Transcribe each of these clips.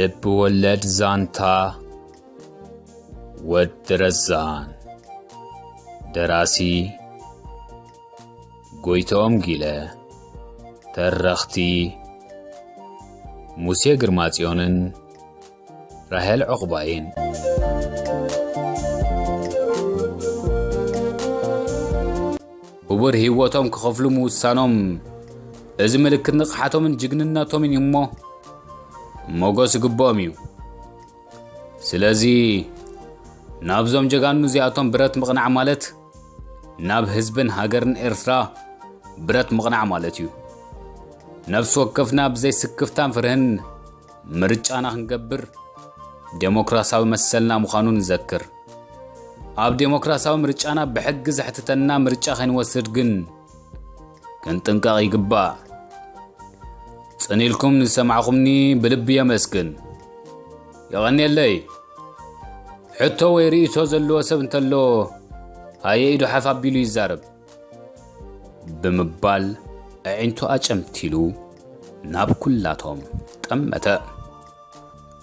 ልብ ወለድ ዛንታ ወዲ ረዛን። ደራሲ ጎይትኦም ጊለ። ተረኽቲ ሙሴ ግርማጽዮንን ራሄል ዑቕባይን። ክቡር ህይወቶም ክኸፍሉ ምውሳኖም፣ እዚ ምልክት ንቕሓቶምን ጅግንነቶምን እዩ እሞ፣ ሞጎስ ይግብኦም እዩ። ስለዚ፣ ናብዞም ጀጋኑ እዚኣቶም ብረት ምቕናዕ ማለት፣ ናብ ህዝብን ሃገርን ኤርትራ ብረት ምቕናዕ ማለት እዩ። ነፍሲ ወከፍና ብዘይ ስክፍታን ፍርህን ምርጫና ክንገብር፣ ዴሞክራሲያዊ መሰልና ምዃኑ ንዘክር። ኣብ ዴሞክራሲያዊ ምርጫና ብሕጊ ዘሕትተና ምርጫ ከይንወስድ ግን ክንጥንቀቕ ይግባእ። ጽን ኢልኩም ንዝሰማዕኹምኒ ብልቢ የመስግን። የቐንየለይ። ሕቶ ወይ ርእይቶ ዘለዎ ሰብ እንተሎ፣ ሃየ ኢዱ ሓፍ ኣቢሉ ይዛረብ። ብምባል ኣዒንቱ ኣጨምቲሉ ናብ ኩላቶም ጠመተ።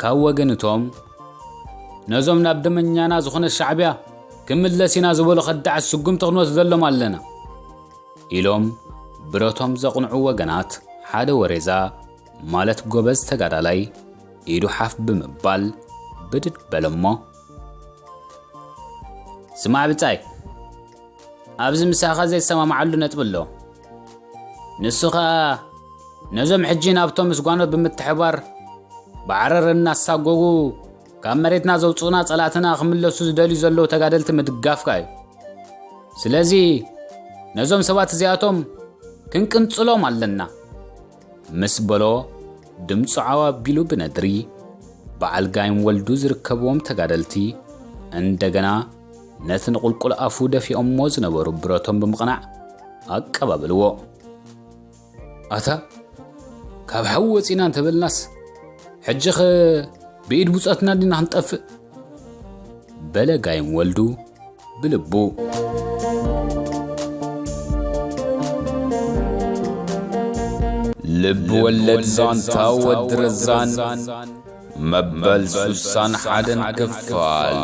ካብ ወገን እቶም፣ ነዞም ናብ ደመኛና ዝኾነ ሻዕብያ ክምለስ ኢና ዝበሉ ከዳዓት ስጉምቲ ክንወስደሎም ኣለና ኢሎም ብረቶም ዘቕንዑ ወገናት ሓደ ወሬዛ ማለት ጎበዝ ተጋዳላይ ኢዱ ሓፍ ብምባል ብድድ በለሞ። ስማዕ ብጻይ፣ ኣብዚ ምሳኻ ዘይሰማማዓሉ ነጥቢ ኣሎ። ንሱ ኸኣ ነዞም ሕጂ ናብቶም ምስ ጓኖት ብምትሕባር ብዓረር እናሳጎጉ ካብ መሬትና ዘውጽኡና ጸላእትና ክምለሱ ዝደልዩ ዘለዉ ተጋደልቲ ምድጋፍካ እዩ። ስለዚ ነዞም ሰባት እዚኣቶም ክንቅንጽሎም ኣለና ምስ በሎ ድምፁ ዓው ኣቢሉ ብነድሪ በዓል ጋይም ወልዱ ዝርከብዎም ተጋደልቲ እንደገና ነቲ ንቁልቁል ኣፉ ደፊኦሞ ዝነበሩ ብረቶም ብምቕናዕ ኣቀባበልዎ። ኣታ ካብ ሓዊ ወፂና እንተበልናስ ሕጂኸ ብኢድ ብፆትና ዲና ክንጠፍእ? በለ ጋይም ወልዱ ብልቡ። ልብ ወለድ ዛንታ ወዲ ረዛን መበል ሱሳን ሓደን ክፋል።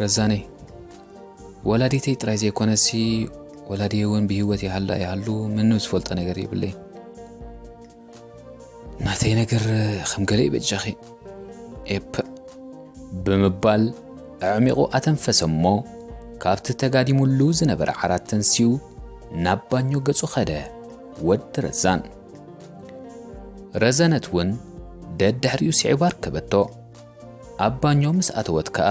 ረዛነይ፣ ወላዲተይ ጥራይ ዘይኮነሲ፣ ወላዲየ እውን ብህይወት ይሃላ ይሃሉ ምንም ዝፈልጦ ነገር የብለይን። ናተይ ነገር ከም ገለ እዩ በጃኺ። ኤፕ። ብምባል ኣዕሚቑ ኣተንፈሰ እሞ፣ ካብቲ ተጋዲሙሉ ዝነበረ ዓራት ተንሲኡ ናብ ባኞ ገጹ ኸደ። ወዲ ረዛን። ረዘነት እውን ደድሕሪኡ ስዒባ ኣርከበቶ። ኣብ ባኞ ምስ ኣተወት ከኣ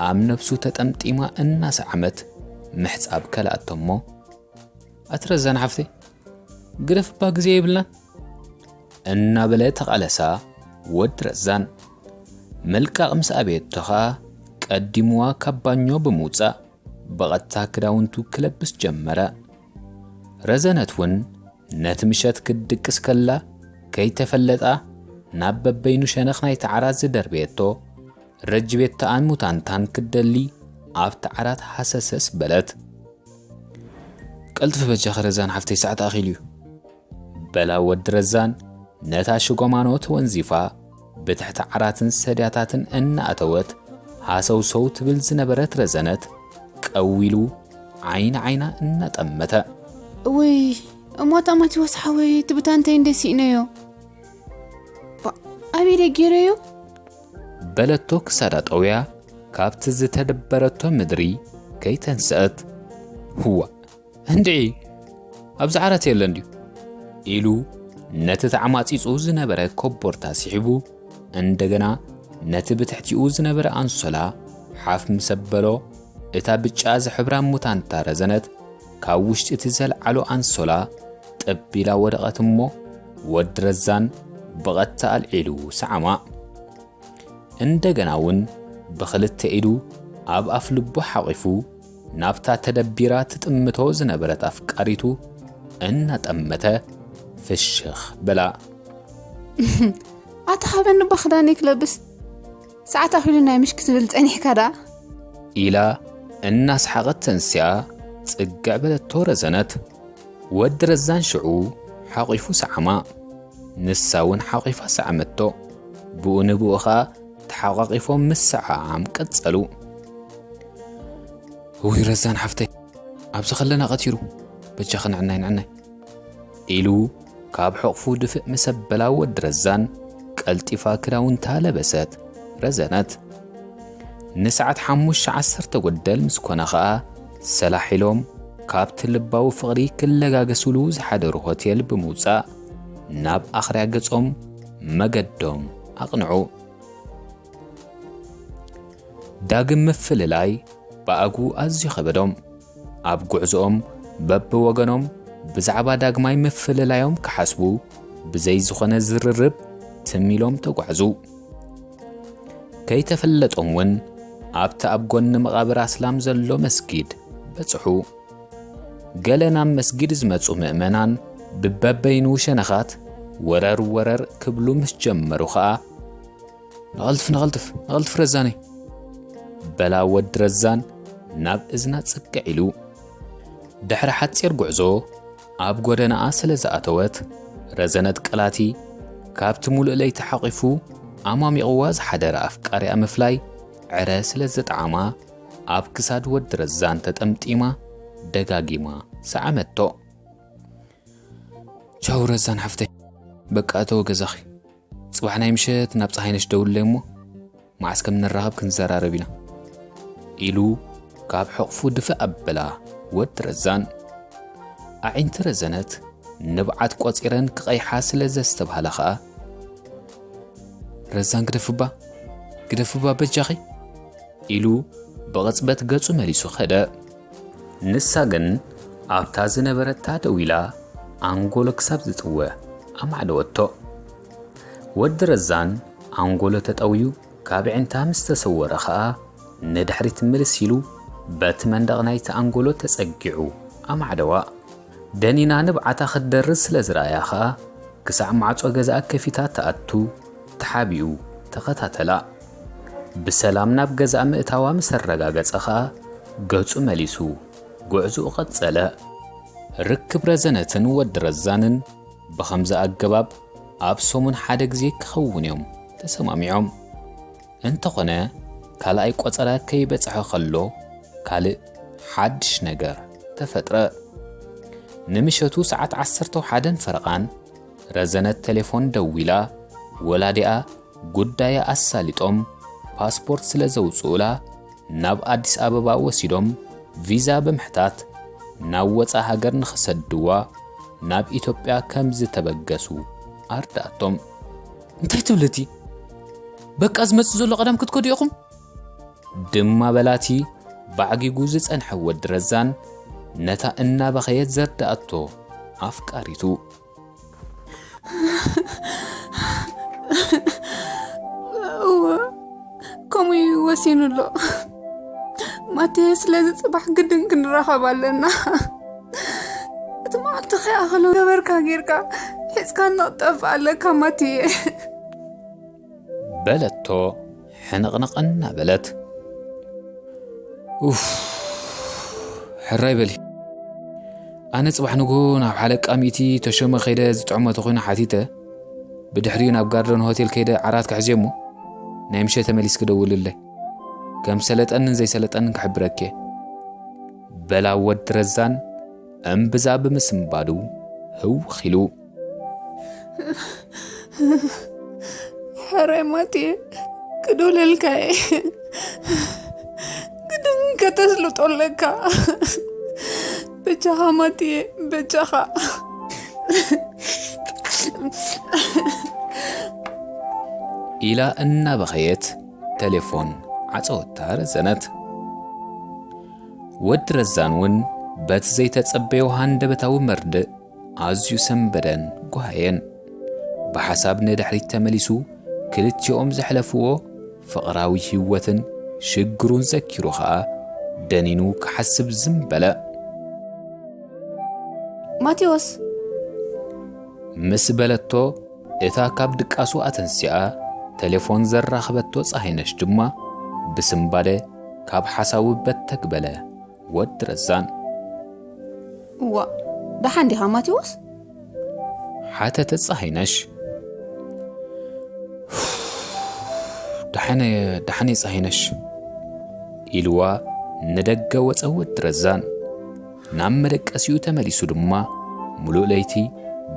ኣብ ነብሱ ተጠምጢማ እናሰዓመት ምሕጻብ ከልኣቶ እሞ፣ ኣቲ ረዛን ሓፍተይ፣ ግደፍ እባ ግዜ የብልናን። እናበለ ተቓለሳ ወዲ ረዛን። ምልቃቕ ምስ ኣበየቶ ኸኣ ቀዲምዋ ካብ ባኞ ብምውጻእ ብቐጥታ ክዳውንቱ ክለብስ ጀመረ። ረዘነት እውን ነቲ ምሸት ክትድቅስ ከላ ከይተፈለጣ ናብ በበይኑ ሸነኽ ናይቲ ዓራት ዝደርበየቶ ረጅቤታኣን ሙታንታን ክትደሊ ኣብቲ ዓራት ሃሰሰስ በለት። ቀልጥፊ በጃኺ ረዛን ሓፍተይ፣ ሰዓት ኣኺሉ እዩ። በላ ወዲ ረዛን ነታ ሽጎማኖ ተወንዚፋ ብትሕቲ ዓራትን ሰድያታትን እናኣተወት ሃሰውሰው ትብል ዝነበረት ረዘነት ቀዊሉ ዓይኒ ዓይና እናጠመተ። እውይ፣ እሞ እታ ማቴዎስ ሓወይ፣ እቲ ብታንተይ እንደ ስኢነዮ። ባ-፣ ኣበይ ደጊረዮ? በለቶ ክሳዳ ጠውያ ካብቲ ዝተደበረቶ ምድሪ ከይተንስአት። ህዋ፣ እንድዒ፣ ኣብዚ ዓራት የለን ድዩ? ኢሉ ነቲ ተዓማጺጹ ዝነበረ ኮቦርታ ስሒቡ፣ እንደገና ነቲ ብትሕቲኡ ዝነበረ ኣንሶላ ሓፍ ምስ ኣበሎ፣ እታ ብጫ ዝሕብራ ሙታንታ ረዘነት ካብ ውሽጢ እቲ ዘልዓሎ ኣንሶላ ጥብ ኢላ ወደቐት እሞ፣ ወዲ ረዛን ብቐጥታ ኣልዒሉ ሰዓማ። እንደገና እውን ብኽልተ ኢዱ ኣብ ኣፍ ልቡ ሓቒፉ፣ ናብታ ተደቢራ ትጥምቶ ዝነበረት ኣፍቃሪቱ እናጠመተ ፍሽኽ በላ። ኣታ ሃበኒ እባ ክዳነይ ክለብስ። ሰዓት ኣኺሉ ናይ ምሽ ክትብል ጸኒሕካ ደኣ? ኢላ እናሰሓቐት ተንሲኣ ጽግዕ በለቶ ረዘነት። ወዲ ረዛን ሽዑ ሓቒፉ ሰዓማ። ንሳ እውን ሓቒፋ ሰዓመቶ። ብኡ ንብኡ ኸኣ ተሓቋቒፎም ምስዓዓም ቀጸሉ። ውይ ረዛን ሓፍተይ፣ ኣብዚ ከለና ቀቲሩ፣ በጃኺ ንዕናይ ንዕናይ ኢሉ ካብ ሕቕፉ ድፍእ ምስ ኣበላ ወዲ ረዛን ቀልጢፋ ክዳውንታ ለበሰት ረዘነት። ንሰዓት ሓሙሽተ ዓሰርተ ጎደል ምስ ኮነ ኸኣ ሰላሕ ኢሎም ካብቲ ልባዊ ፍቕሪ ክለጋገሱሉ ዝሓደሩ ሆቴል ብምውጻእ ናብ ኣኽርያ ገጾም መገዶም ኣቕንዑ። ዳግም ምፍልላይ ብኣጉ ኣዝዩ ኸበዶም። ኣብ ጉዕዞኦም በብወገኖም ብዛዕባ ዳግማይ ምፍልላዮም ክሓስቡ ብዘይ ዝኾነ ዝርርብ ትም ኢሎም ተጓዕዙ። ከይተፈለጦም እውን ኣብቲ ኣብ ጎኒ መቓብር ኣስላም ዘሎ መስጊድ በጽሑ። ገለ ናብ መስጊድ ዝመጹ ምእመናን ብበበይኑ ሸነኻት ወረር ወረር ክብሉ ምስ ጀመሩ ኸኣ፣ "ንቐልጥፍ ንቐልጥፍ ንቐልጥፍ ረዛነይ!" በላ ወዲ ረዛን ናብ እዝና ጽግዕ ኢሉ። ድሕሪ ሓጺር ጉዕዞ ኣብ ጎደናኣ ስለ ዝኣተወት፣ ረዘነት ቀላቲ ካብቲ ሙሉእ ለይቲ ሓቒፉ ኣማሚቕዋ ዝሓደረ ኣፍቃሪኣ ምፍላይ ዕረ ስለ ዝጠዓማ፣ ኣብ ክሳድ ወዲ ረዛን ተጠምጢማ ደጋጊማ ሰዓመቶ። "ቻው ረዛን ሓፍተይ፣ በቃ እተወ ገዛኺ። ጽባሕ ናይ ምሸት ናብ ጸሃይነሽ ደውለይ እሞ መዓስ ከም ንራኸብ ክንዘራረብ ኢና" ኢሉ ካብ ሕቕፉ ድፍእ ኣበላ ወዲ ረዛን። ኣዒንቲ ረዘነት ንብዓት ቆጺረን ክቐይሓ ስለ ዘስተብሃላ ኸኣ፣ "ረዛን ግደፍባ፣ ግደፍባ በጃኺ" ኢሉ ብቕጽበት ገጹ መሊሱ ኸደ። ንሳ ግን ኣብታ ዝነበረታ ደው ኢላ ኣንጎሎ ክሳብ ዝጥወ ኣማዕደወቶ። ወዲ ረዛን ኣንጎሎ ተጠውዩ ካብ ኣዒንታ ምስ ተሰወረ ኸኣ ንድሕሪት ምልስ ኢሉ በቲ መንደቕ ናይቲ ኣንጎሎ ተጸጊዑ ኣማዕደዋ። ደኒና ንብዓታ ክትደርዝ ስለ ዝረኣያ ኸኣ ክሳዕ ማዕጾ ገዛኣ ከፊታ ትኣቱ ተሓቢኡ ተኸታተላ። ብሰላም ናብ ገዛኣ ምእታዋ ምስ ኣረጋገጸ ኸኣ ገጹ መሊሱ ጉዕዞኡ ቀጸለ። ርክብ ረዘነትን ወዲ ረዛንን ብኸምዚ ኣገባብ ኣብ ሰሙን ሓደ ግዜ ክኸውን እዮም ተሰማሚዖም። እንተኾነ ካልኣይ ቆጸራ ከይበጽሐ ከሎ ካልእ ሓድሽ ነገር ተፈጥረ። ንምሸቱ ሰዓት ዓሰርተ ሓደን ፈረቓን ረዘነት ቴሌፎን ደዊላ ወላዲኣ ጉዳያ ኣሳሊጦም ፓስፖርት ስለ ዘውጽኡላ ናብ ኣዲስ ኣበባ ወሲዶም ቪዛ ብምሕታት ናብ ወጻ ሃገር ንኽሰድዋ ናብ ኢትዮጵያ ከም ዝተበገሱ ኣርዳኣቶም። "እንታይ ትብልቲ? በቃ ዝመጽእ ዘሎ ቀዳም ክትከዱ ኢኹም?" ድማ በላቲ ባዕጊጉ ዝጸንሐ ወዲ ረዛን ነታ እናበኸየት ዘርዳኣቶ ኣፍቃሪቱ። እወ፣ ከምኡ እዩ ወሲኑ ኣሎ። ማቴ፣ ስለዚ ጽባሕ ግድን ክንራኸብ ኣለና። እቲ መዓልቲ ከይኣኸሎ ገበርካ ጌርካ ሒዝካ ንቕጠፍ ኣለካ ማቴ። በለቶ ሕንቕንቕ እናበለት። ኡፍ፣ ሕራይ በሊ። ኣነ ጽባሕ ንግሆ ናብ ሓለቃ ሚእቲ ተሾመ ከይደ ዝጥዕሞ ተኾይኑ ሓቲተ፣ ብድሕሪኡ ናብ ጋርደን ሆቴል ከይደ ዓራት ክሕዝዮ እሞ ናይ ምሸት ተመሊስኪ ደውልለይ። ከም ሰለጠንን ዘይሰለጠንን ክሕብረኪ እየ። በላ ወዲ ረዛን እምብዛ ብምስንባዱ ህውኽ ኢሉ። ሕራይ ማቴ፣ ክደውለልካ እየ። ግድን ከተስልጦ ኣለካ። በጃኻ ማቴ፣ በጃኻ። ኢላ እናበኸየት ቴሌፎን ዓጸወታ ረዘነት። ወዲ ረዛን እውን በቲ ዘይተጸበዮ ሃንደበታዊ መርድእ ኣዝዩ ሰንበደን ጓሃየን። ብሓሳብ ንድሕሪት ተመሊሱ ክልቲኦም ዘሕለፍዎ ፍቕራዊ ህይወትን ሽግሩን ዘኪሩ ኸኣ ደኒኑ ክሓስብ ዝም በለ። ማቴዎስ፣ ምስ በለቶ እታ ካብ ድቃሱ ኣተንሲኣ ቴሌፎን ዘራኸበቶ ጸሃይነሽ ድማ ብስምባደ ካብ ሓሳቡ በተግ በለ። ወዲ ረዛን። እዋ፣ ደሓን ዲኻ ማቴዎስ? ሓተተ ጸሃይነሽ። ደሓነ ደሓነ ጸሃይነሽ፣ ኢልዋ ንደገ ወጸ። ወዲ ረዛን ናብ መደቀሲኡ ተመሊሱ ድማ፣ ምሉእ ለይቲ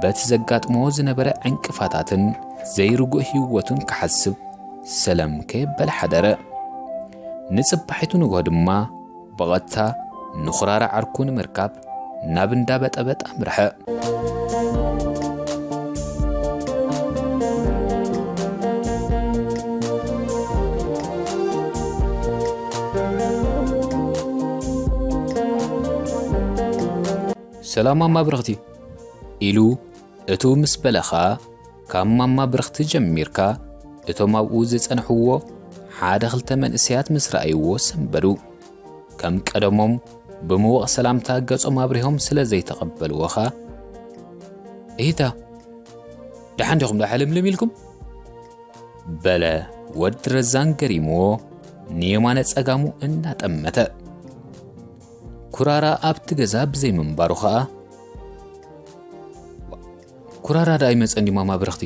በቲ ዘጋጥሞ ዝነበረ ዕንቅፋታትን ዘይርጉእ ህይወቱን ክሓስብ ሰለም ከየበለ ሓደረ። ንጽባሒቱ ንግሆ ድማ ብቐጥታ ንኹራራ ዓርኩ ንምርካብ ናብ እንዳ በጠበጥ ኣምርሐ። ሰላም ማማ ብርኽቲ፣ ኢሉ እቱ ምስ በለ ኸኣ፣ ካብ ማማ ብርኽቲ ጀሚርካ እቶም ኣብኡ ዝጸንሕዎ ሓደ ክልተ መንእሰያት ምስ ረኣይዎ ሰንበዱ። ከም ቀደሞም ብምዉቕ ሰላምታ ገጾም ኣብሪሆም ስለ ዘይተቐበልዎ ኸኣ፣ "እሂታ፣ ደሓን ዲኹም ደኣ ሕልምልም ኢልኩም?" በለ ወዲ ረዛን ገሪምዎ ንየማነ ጸጋሙ እናጠመተ። ኩራራ ኣብቲ ገዛ ብዘይምንባሩ ኸኣ፣ "ኩራራ ደኣ ኣይመጸን ድዩ ማማ ብርኽቲ?"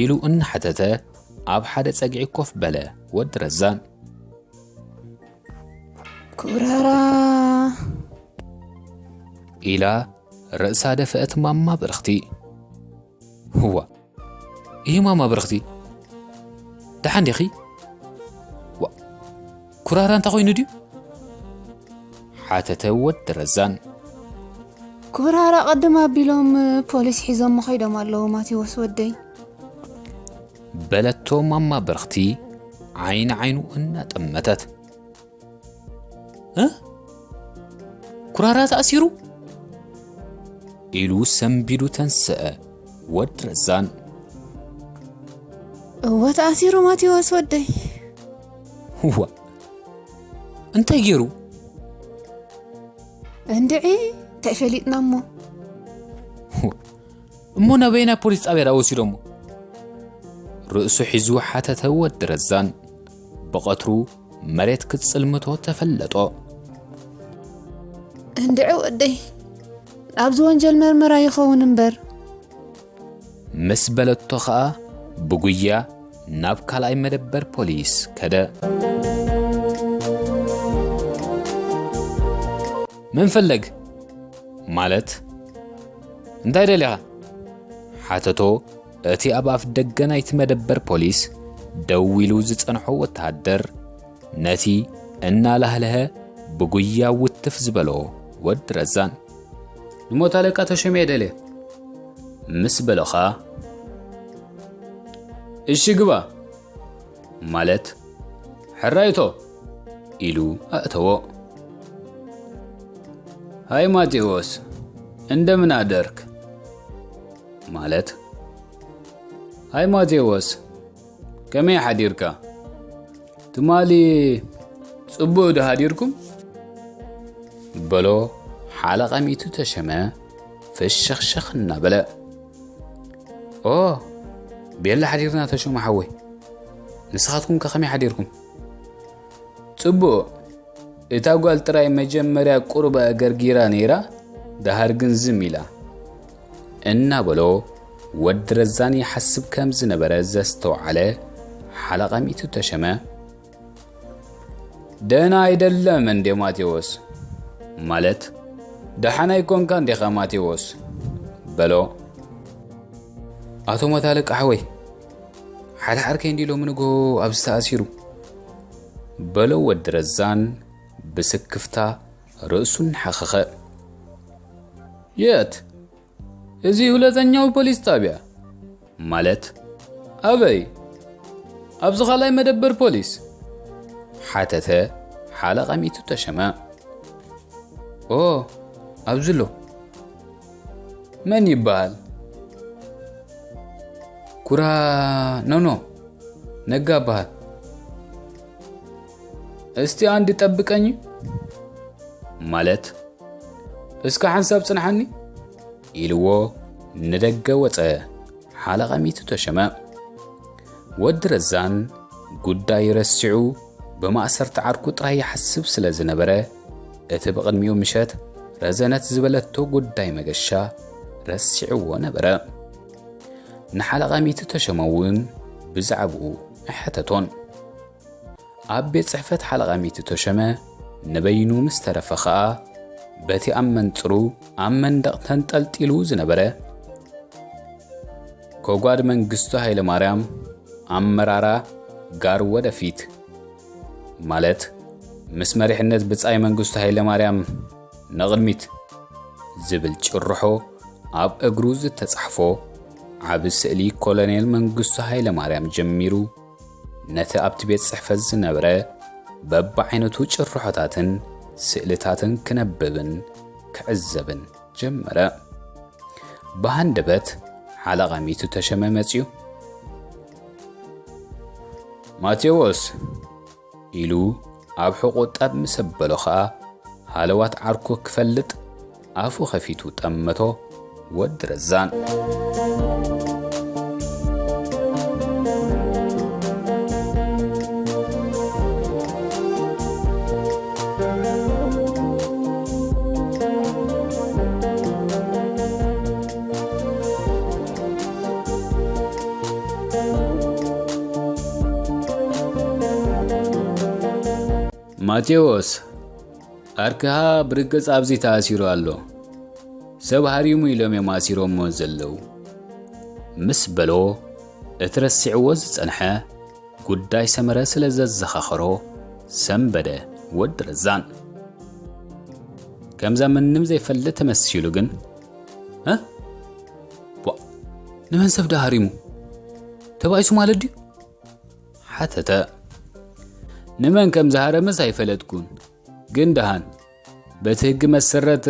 ኢሉ እናሓተተ ኣብ ሓደ ጸግዒ ኮፍ በለ ወዲ ረዛን። ኩራራ ኢላ ርእሳ ደፍአት ማማ ብርኽቲ። "እዋ፣ ይህ ማማ ብርኽቲ፣ ደሓን ዲኺ? ዋ፣ ኩራራ እንታይ ኮይኑ ድዩ?" ሓተተ ወዲ ረዛን። ኩራራ ቅድም ኣቢሎም ፖሊስ ሒዞሞ ከይዶም ኣለዉ ማቴዎስ ወደይ። በለቶ ማማ ብርኽቲ ዓይኒ ዓይኑ እናጠመተት። "እ? ኩራራ ተኣሲሩ?" ኢሉ ሰንቢዱ ተንስአ ወዲ ረዛን። እወ ተኣሲሩ ማቴዎስ ወደይ። "እዋ፣ እንታይ ገይሩ?" እንድዒ እንታይ ፈሊጥና እሞ። "እሞ ናበየናይ ፖሊስ ጣብያ ደኣ ወሲዶሞ?" ርእሱ ሒዙ ሓተተ ወዲ ረዛን። ብቐትሩ መሬት ክጽልምቶ ተፈለጦ። እንድዒ ወደይ፣ ኣብዚ ወንጀል መርመራ ይኸውን እምበር። ምስ በለቶ ኸኣ ብጉያ ናብ ካልኣይ መደበር ፖሊስ ከደ። "መን ፈለግ?" ማለት፣ "እንታይ ደሊኻ?" ሓተቶ እቲ ኣብ ኣፍ ደገ ናይቲ መደበር ፖሊስ ደው ኢሉ ዝጸንሖ ወተሃደር፣ ነቲ እናላህለሀ ብጉያ ውትፍ ዝበሎ ወዲ ረዛን። "ንሞት ኣለቃ ተሾመ እየ ደልየ" ምስ በሎኻ፣ "እሺ ግባ" ማለት፣ "ሕራይቶ" ኢሉ ኣእተዎ። "ሃይ ማቴዎስ፣ እንደምን ኣደርክ?" ማለት፣ "ሃይ ማቴዎስ፣ ከመይ ሓዲርካ? ትማሊ ጽቡቕ ዶ ሓዲርኩም?" በሎ ሓለቓ ሚቱ ተሸመ ፍሽኽሽኽ እናበለ። "ኦ፣ ቤላ ሓዲርና ተሾመ ሓወይ። ንስኻትኩም ከ ከመይ ሓዲርኩም?" "ጽቡቕ። እታ ጓል ጥራይ መጀመርያ ቁሩብ ኣገርጊራ ነይራ፣ ደሃር ግን ዝም ኢላ" እናበሎ ወዲ ረዛን ይሓስብ ከም ዝነበረ ዘስተውዓለ ሓለቓ ሚቱ ተሸመ፣ "ደህና ኣይደለም እንዴ ማቴዎስ? ማለት ደሓን ኣይኮንካን ዲኻ ማቴዎስ?" በሎ። "ኣቶ ሞት ኣለቃ ሓወይ፣ ሓደ ዓርከይ እንዲ ሎሚ ንግሆ ኣብዚ ተኣሲሩ" በሎ ወዲ ረዛን ብስክፍታ ርእሱ እናሓኸኸ። "የት? እዚ ሁለተኛው ፖሊስ ጣቢያ?" ማለት፣ "ኣበይ? ኣብዚ ካልኣይ መደበር ፖሊስ?" ሓተተ ሓለቓ ሚቱ ተሸመ። "ኦ፣ ኣብዚ ኣሎ። መን ይበሃል?" "ኩራ፣ ኖኖ፣ ነጋ እበሃል። እስቲ ኣንድ ጠብቀኝ" ማለት፣ "እስከ ሓንሳብ ጽንሓኒ" ኢልዎ ንደገ ወጸ ሓለቓ ሚቱ ተሸመ። ወዲ ረዛን ጉዳይ ረሲዑ ብማእሰርቲ ዓርኩ ጥራይ ይሓስብ ስለ ዝነበረ፣ እቲ ብቕድሚኡ ምሸት ረዘነት ዝበለቶ ጉዳይ መገሻ ረሲዕዎ ነበረ። ንሓለቓ ሚቲ ተሸመ እውን ብዛዕባኡ ኣይሓተቶን። ኣብ ቤት ጽሕፈት ሓለቓ ሚቲ ተሸመ ንበይኑ ምስ ተረፈ ኸኣ፣ በቲ ኣብ መንጽሩ ኣብ መንደቕ ተንጠልጢሉ ዝነበረ ከጓድ መንግስቱ ሃይለማርያም፣ ኣመራራ ጋር ወደፊት፣ ማለት ምስ መሪሕነት ብጻይ መንግስቱ ሃይለማርያም ንቕድሚት ዝብል ጭርሖ ኣብ እግሩ ዝተጻሕፎ ዓቢ ስእሊ ኮሎኔል መንግስቱ ሃይለማርያም ጀሚሩ፣ ነቲ ኣብቲ ቤት ጽሕፈት ዝነበረ በብዓይነቱ ጭርሖታትን ስእልታትን ክነብብን ክዕዘብን ጀመረ። ብሃንደበት ሓለቓ ሚቱ ተሸመ መጺኡ፣ "ማቴዎስ!" ኢሉ ኣብ ሕቖ ጠብ ምስ ኣበሎ ኸኣ፣ ሃለዋት ዓርኩ ክፈልጥ ኣፉ ኸፊቱ ጠመቶ። ወዲ ረዛን። ማቴዎስ፣ ዓርክኻ ብርግጽ ኣብዚ ተኣሲሩ ኣሎ። ሰብ ሃሪሙ ኢሎም እዮም ኣሲሮሞ ዘለዉ። ምስ በሎ፣ እቲ ረሲዕዎ ዝጸንሐ ጉዳይ ሰመረ ስለ ዘዘኻኸሮ፣ ሰንበደ ወዲ ረዛን። ከምዛ ምንም ዘይፈልጥ ተመሲሉ ግን፣ "እ? ቧ፣ ንመን ሰብ ደኣ ሃሪሙ? ተባኢሱ ማለት ድዩ?" ሓተተ። "ንመን ከም ዝሃረመስ ኣይፈለጥኩን፣ ግን ደሃን በቲ ህጊ መሰረት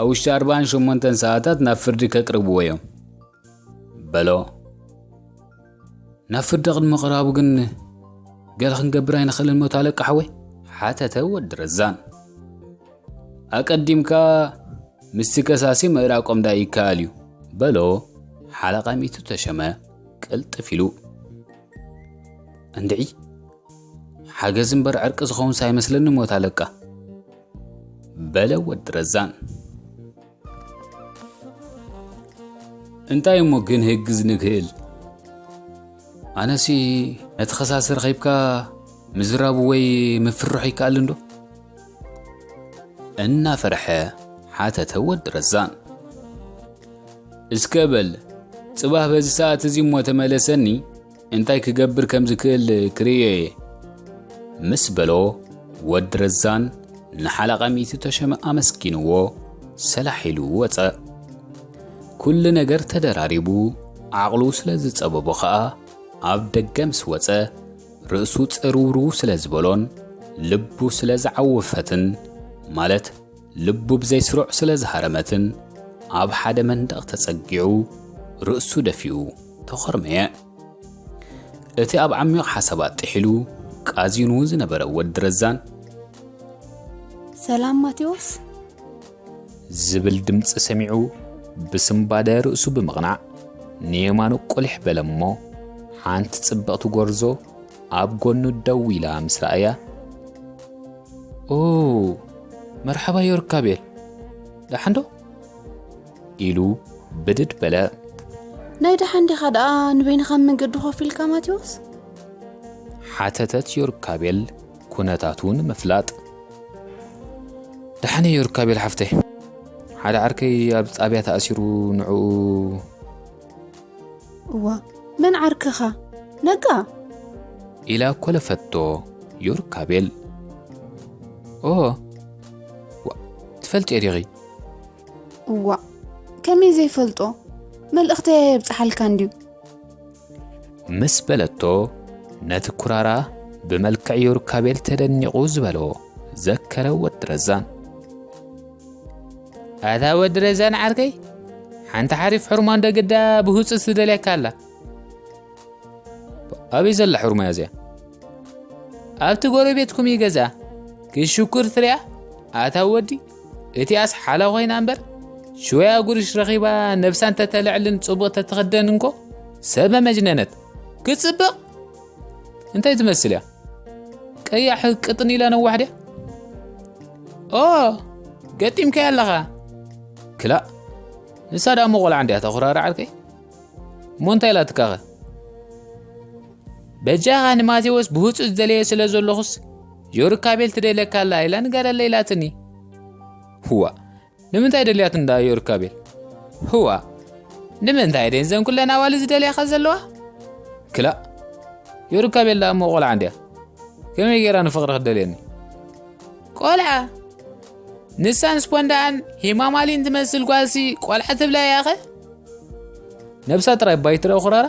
ኣብ ውሽጢ ኣርባዓን ሸሞንተን ሰዓታት ናብ ፍርዲ ከቅርብዎ እዮም" በሎ። "ናብ ፍርዲ ቅድሚ ምቕራቡ ግን ገለ ክንገብር ኣይንኽእልን ሞት ኣለቃ ሓወይ?" ሓተተ ወዲ ረዛን። "ኣቀዲምካ ምስቲ ከሳሲ ምእራቆም ዳ ይከኣል እዩ" በሎ ሓለቓ ሚቱ ተሸመ ቅልጥፍ ኢሉ። "እንድዒ፣ ሓገዝ እምበር ዕርቂ ዝኸውንስ ኣይመስለኒ ሞት ኣለቃ" በለ ወዲ ረዛን። "እንታይ እሞ ግን ህግዝ ንክእል? ኣነሲ ነቲ ኸሳሲ ረኺብካ ምዝራቡ ወይ ምፍርሑ ይከኣል እንዶ?" እናፈርሐ ሓተተ ወዲ ረዛን። "እስከ በል፣ ጽባህ በዚ ሰዓት እዚ እሞ ተመለሰኒ፣ እንታይ ክገብር ከም ዝክእል ክርእዮ እየ" ምስ በሎ፣ ወዲ ረዛን ንሓለቓ ሚእቲ ተሸመ ኣመስጊንዎ ሰላሕ ኢሉ ወጸ። ኩሉ ነገር ተደራሪቡ ዓቕሉ ስለ ዝጸበቦ ኸኣ፣ ኣብ ደገ ምስ ወጸ፣ ርእሱ ጽርውርው ስለ ዝበሎን ልቡ ስለ ዝዓወፈትን፣ ማለት ልቡ ብዘይስሩዕ ስለ ዝሃረመትን፣ ኣብ ሓደ መንደቕ ተጸጊዑ ርእሱ ደፊኡ ተኾርመየ። እቲ ኣብ ዓሚቕ ሓሳባት ጥሒሉ ቃዚኑ ዝነበረ ወዲ ረዛን፣ "ሰላም ማቴዎስ?" ዝብል ድምጺ ሰሚዑ ብስንባደ ርእሱ ብምቕናዕ ንየማኑ ቁሊሕ በለ እሞ፣ ሓንቲ ጽብቕቲ ጎርዞ ኣብ ጎኑ ደው ኢላ ምስ ረኣያ፣ "ኦ፣ መርሓባ ዮርካቤል፣ ደሓን ዶ?" ኢሉ ብድድ በለ። "ናይ ደሓን ዲኻ ደኣ ንበይንኻ ኣብ መንገዲ ኮፍ ኢልካ ማቴዎስ?" ሓተተት ዮርካቤል ኩነታቱ ንምፍላጥ። "ደሓን እየ ዮርካቤል ሓፍተይ፣ ሓደ ዓርከይ ኣብ ጣብያ ተኣሲሩ ንዕኡ" "እዋ፣ መን ዓርክኻ? ነጋ?" ኢላ ኮለፈቶ ዮርካቤል። "ኦ፣ ዋ፣ ትፈልጥዮ ዲኺ?" "እዋ፣ ከመይ ዘይፈልጦ? መልእኽተይ ኣየብጽሓልካ እንድዩ?" ምስ በለቶ፣ ነቲ ኩራራ ብመልክዕ ዮርካቤል ተደኒቑ ዝበሎ ዘከረ ወዲ ረዛን። "ኣታ ወዲ ረዛን ዓርከይ፣ ሓንቲ ሓሪፍ ሕርማን ዶ ግዳ ብህጹጽ ትደልየካ ኣላ?" "ኣበይ ዘላ ሕርማያ እዚኣ?" "ኣብቲ ጎረቤትኩም እዩ ገዛ። ክሽኩር ትሪኣ፣ ኣታ ወዲ፣ እቲኣስ ሓላ ኮይና እምበር፣ ሽወያ ጉርሽ ረኺባ ነብሳ እንተተልዕልን ጽቡቕ ተትኽደን እንኮ፣ ሰበ መጅነነት። ክጽብቕ!" እንታይ ትመስል እያ? ቀያሕ ቅጥን ኢላ ነዋሕ ድያ? ኦ፣ ገጢምካያ ኣለኻ። ክላእ፣ ንሳ ደኣ እሞ ቆልዓ እንድያ ተኹራራ ዓርከይ። እሞ እንታይ ኢላትካኸ? በጃኻ ንማቴዎስ ብህጹጽ ዝደለዮ ስለ ዘለኹስ፣ ዮርካቤል ትደልየካ ኣላ ኢላ ንገረለይ ኢላትኒ። ህዋ፣ ንምንታይ ደልያት እንዳ ዮርካቤል? ህዋ፣ ንምንታይ ደን ዘን ኩለን ኣዋልድ ዝደልያኻ ዘለዋ? ክላእ፣ ዮርካቤል ደኣ እሞ ቆልዓ እንድያ። ከመይ ገይራ ንፍቕሪ ክትደልየኒ? ቆልዓ? ንሳን ስፖንዳኣን ሂማማሊን ትመስል ጓልሲ ቆልዓ ትብላ እያኸ? ነብሳ ጥራይ ባይትረ ኩራራ?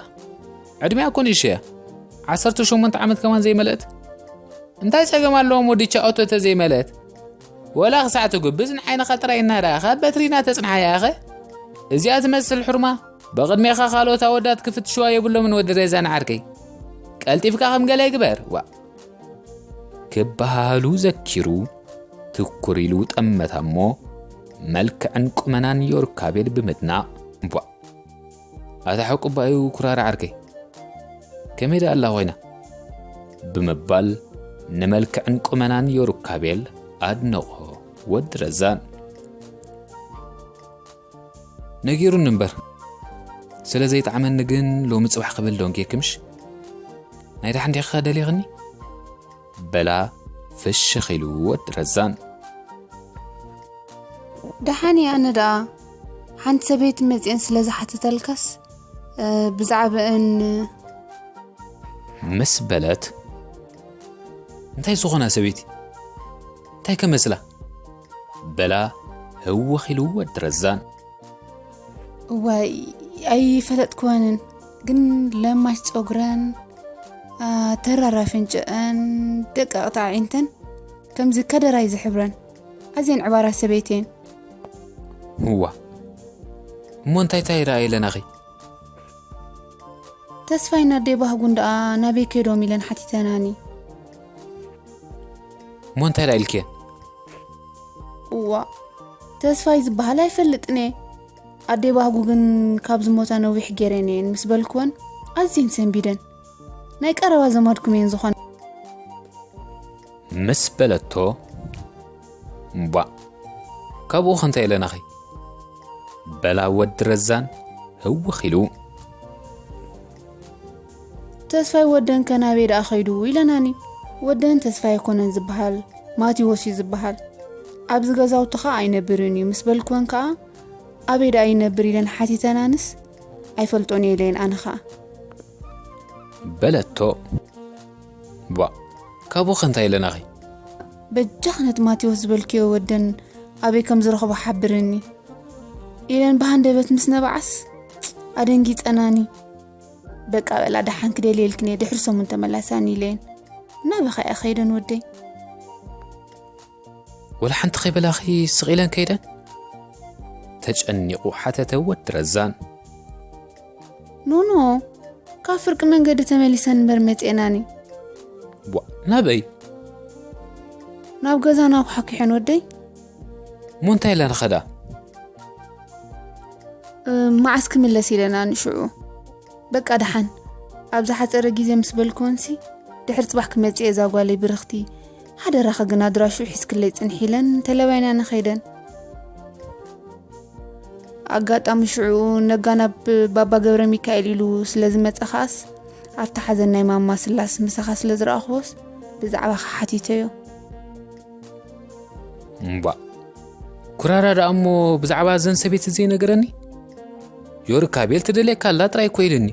ዕድሜኣ እኮ ንእሽቶ እያ። ዓሰርተ ሸሞንተ ዓመት ከማን ዘይመልአት። እንታይ ጸገም ኣለዎም ወዲ ቻኦቶ ተዘይመልአት? ወላ ክሳዕ ትጉብዝ ንዓይንኻ ጥራይ እናረኣኻ በትሪና ተጽንሓያ ኢኸ? እዚኣ ትመስል ሕርማ ብቕድሜኻ ካልኦት ኣወዳት ክፍትሽዋ የብሎምን ወዲ ረዛን ዓርከይ። ቀልጢፍካ ከም ገለ ግበር። ዋ። ክበሃሃሉ ዘኪሩ ትኩር ኢሉ ጠመታ እሞ መልክዕን ቁመናን ዮርካቤል ብምድናቕ፣ ቧ፣ ኣታ ሕቁባ እዩ ኩራራ ዓርከይ፣ ከመይ ደኣ ኣላ ኮይና? ብምባል ንመልክዕን ቁመናን ዮርካቤል ኣድነቖ። ወዲ ረዛን ነጊሩኒ እምበር፣ ስለ ዘይጠዓመኒ ግን ሎሚ ጽባሕ ክብል ደንጌ ክምሽ። ናይ ደሓን ዲኻ ደሊኽኒ? በላ ፍሽኽ ኢሉ ወዲ ረዛን። ደሓን እየ፣ ኣነ ደኣ ሓንቲ ሰበይቲ መጽየን ስለ ዝሓተተልካስ፣ እ፣ ብዛዕባእን ምስ በለት፣ እንታይ ዝኾና ሰበይቲ? እንታይ ከመስላ? በላ ህውኽ ኢሉ ወዲ ረዛን። እዋይ፣ ኣይፈለጥክወንን፣ ግን ለማሽ ጸጉረን፣ አ፣ ተራራ ፍንጭአን፣ ደቀቕቲ ኣዒንተን፣ ከምዚ ከደራይ ዝሕብረን፣ ኣዝየን ዕባራት ሰበይቲ እየን። እዋ፣ እሞ እንታይ እንታይ ረኣየለናኺ? ተስፋይን ኣደይ ባህጉን ደኣ ናበይ ከይዶም ኢለን ሓቲተናኒ። እሞ እንታይ ደኣ ኢልክየን? እዋ፣ ተስፋይ ዝበሃል ኣይፈልጥን እየ። ኣደይ ባህጉ ግን ካብ ዝሞታ ነዊሕ ገይረን እየን ምስ በልክወን፣ ኣዝየን ሰንቢደን። ናይ ቀረባ ዘመድኩም እየን ዝኾነ። ምስ በለቶ፣ እምቧ፣ ካብኡ ኸ እንታይ ኢለናኺ? በላ ወዲ ረዛን ህውኽ ኢሉ። ተስፋይ ወደን ከ ናበይ ደኣ ኸይዱ ኢለናኒ። ወደን ተስፋይ ኣይኮነን ዝበሃል፣ ማቴዎስ እዩ ዝበሃል። ኣብዚ ገዛውቲ ኸኣ ኣይነብርን እዩ ምስ በልክወን ከኣ፣ ኣበይ ደኣ ይነብር ኢለን ሓቲተናንስ፣ ኣይፈልጦን እየ ኢለየን ኣነ ኸኣ። በለቶ። ቧ፣ ካብኡ ኸ እንታይ ኢለናኺ? በጃኺ ነቲ ማቴዎስ ዝበልክዮ ወደን ኣበይ ከም ዝረኽቦ ሓብርኒ ኢለን ብሃንደበት ምስ ነብዓስ ኣደንጊጸናኒ። በቃ በላ ደሓን ክደልየልክን እየ ድሕሪ ሰሙን ተመላሳኒ ኢለየን። እናበኻ እየ ኸይደን ወደይ። ወላ ሓንቲ ኸይበላኺ ስቕ ኢለን ከይደን? ተጨኒቑ ሓተተ ወዲ ረዛን። ኖኖ፣ ካብ ፍርቂ መንገዲ ተመሊሰን እምበር መጽኤናኒ። ቧ፣ ናበይ? ናብ ገዛ ናብ ሓኪሐን ወደይ። እሞ እንታይ ኢለን ኸዳ? እ፣ መዓስ ክምለስ ኢለናኒ ሽዑ። በቃ ደሓን፣ ኣብ ዝሓጸረ ግዜ ምስ በልክወንሲ፣ ድሕሪ ጽባሕ ክመጽእ እየ እዛ ጓለይ ብርኽቲ። ሓደራኺ ግን ኣድራሽኡ ሒዝክለይ ጽንሒ ኢለን ተለባይናኒ ኸይደን። ኣጋጣሚ ሽዑ ነጋ ናብ ባባ ገብረ ሚካኤል ኢሉ ስለ ዝመጸ ኸኣስ፣ ኣብቲ ሓዘን ናይ ማማ ስላስ ምሳኻ ስለ ዝረኣኽዎስ፣ ብዛዕባኻ ሓቲተዮ። እምቧ፣ ኩራራ ደኣ እሞ ብዛዕባ እዘን ሰበይቲ ዘይነገረኒ? ዮርካቤል ትደልየካ ኣላ ጥራይ እኮ ኢሉኒ።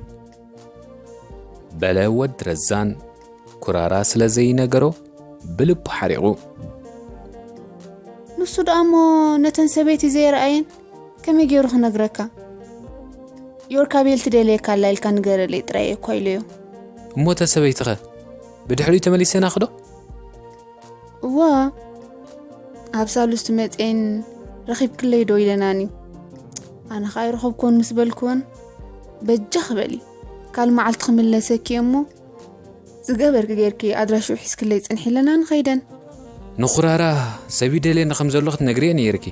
በለ ወዲ ረዛን ኩራራ ስለ ዘይነገሮ ብልቡ ሓሪቑ። ንሱ ደኣ እሞ ነተን ሰበይቲ ዘይረኣየን ከመይ ገይሩ ክነግረካ? ዮርካቤል ትደልየካ ኣላ ኢልካ ንገረለይ ጥራይ እየ እኳ ኢለዮ። እሞ እተ ሰበይትኸ ብድሕሪኡ ተመሊሰናኺ ዶ? እዋ፣ ኣብ ሳሉስቲ መጽኤን ረኺብክለይ ዶ ኢለናኒ። ኣነ ኸኣ ኣይረኸብኩዎን ምስ በልኩወን፣ በጃኺ በሊ፣ ካልእ መዓልቲ ክምለሰኪ እየ እሞ፣ ዝገበርኪ ጌርኪ ኣድራሽኡ ሒዝክለይ ጽንሒ ኢለናኒ ኸይደን። ንኹራራ ሰብ ይደልየኒ ከም ዘሎ ክትነግርየ ነይርኪ፣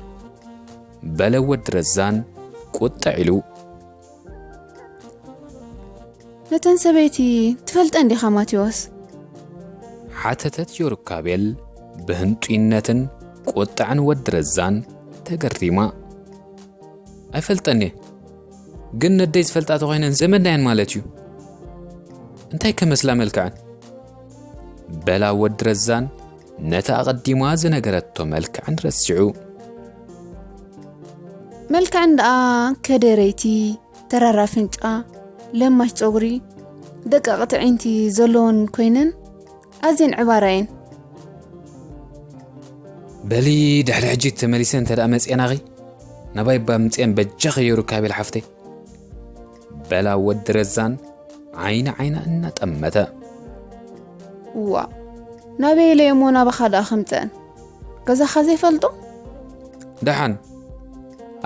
በለ ወዲ ረዛን ቁጥዕ ኢሉ። ነተን ሰበይቲ ትፈልጠን ዲኻ ማቴዎስ? ሓተተት ዮርካቤል ብህንጡይነትን ቁጥዐን ወዲ ረዛን ተገሪማ። ኣይፈልጠን እየ፣ ግን ነደይ ዝፈልጣ ተኾይነን ዘመድና እየን ማለት እዩ። እንታይ ከመስላ መልክዐን? በላ ወዲ ረዛን ነቲ ኣቐዲማ ዝነገረቶ መልክዐን ረሲዑ። መልክዐን ደኣ ከደረይቲ፣ ተራራ ኣፍንጫ፣ ለማሽ ጸጉሪ፣ ደቀቕቲ ኣዒንቲ ዘለወን ኮይነን ኣዝየን ዕባራ እየን። በሊ ድሕሪ ሕጂ ተመሊሰ እንተ ደኣ መፅኤናኺ ናባይ እባ ምፅኤን በጃኺ ዮርካቤል ሓፍተይ፣ በላ ወዲ ረዛን ዓይኒ ዓይና እናጠመተ። እዋ ናበይ ኢለ እሞ ናባኻ ደኣ ከምፀአን? ገዛኻ ዘይፈልጦ? ደሓን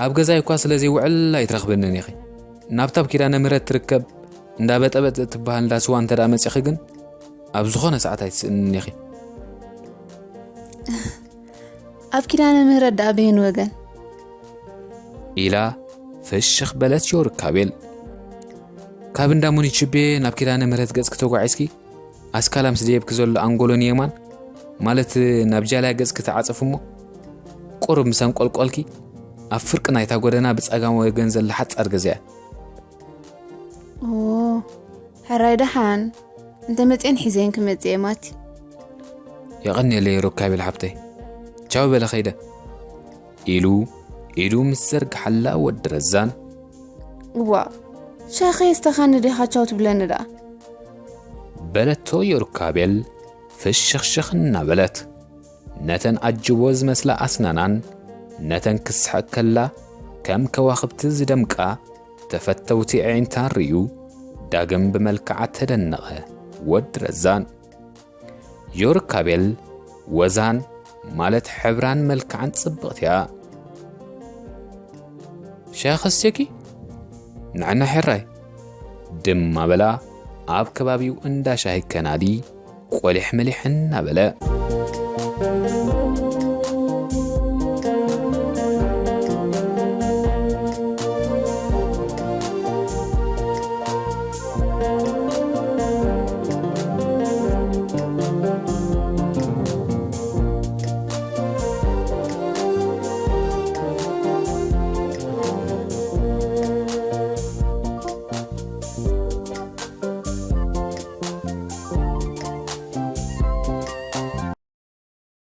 ኣብ ገዛይ እኳ ስለ ዘይውዕል ኣይትረኽብንን ኢኺ። ናብታ ኣብ ኪዳነ ምህረት ትርከብ እንዳ በጠበጥ እትበሃል እንዳ ስዋ እንተ ደኣ መፂኺ ግን ኣብ ዝኾነ ሰዓት ኣይትስእንን ኢኺ። ኣብ ኪዳነ ምህረት ደኣ በየን ወገን? ኢላ ፍሽኽ በለት ዮርካቤል። ካብ እንዳ ሙኒችቤ ናብ ኪዳነ ምህረት ገጽኪ ተጓዒዝኪ ኣስካላ ምስ ደየብኪ ዘሎ ኣንጎሎ ንየማን፣ ማለት ናብ ጃልያ ገጽኪ ተዓጸፊ እሞ ቁሩብ ምስ ኣንቆልቆልኪ ኣብ ፍርቂ ናይታ ጎደና ብጸጋም ወገን ዘላ ሓጻር ገዛ እያ። ኦ፣ ሕራይ ደሓን እንተ መፅኤን ሒዘን ክመፅእ እየ ማቲ። የቐንየለይ ዮርካቤል ሓብተይ፣ ቻው በለ ኸይደ ኢሉ ኢዱ ምስ ዘርግሓላ ወዲ ረዛን። እዋ ሻኸ የስተኻኒ ዲኻ ቻው ትብለኒ ደኣ? በለቶ ዮርካቤል ፍሽኽሽኽ እናበለት። ነተን ኣጅቦ ዝመስላ ኣስናናን ነተን ክስሕቕ ከላ ከም ከዋኽብቲ ዝደምቃ ተፈተውቲ ኣዒንታን ርእዩ ዳግም ብመልክዓ ተደነቐ ወዲ ረዛን። ዮርካቤል ወዛን ማለት ሕብራን መልክዓን ጽብቕቲ እያ። ሻሂ ከስቴኪ? ንዕና ሕራይ ድማ በላ ኣብ ከባቢኡ እንዳ ሻሂ ከናዲ ቆሊሕ መሊሕ እናበለ።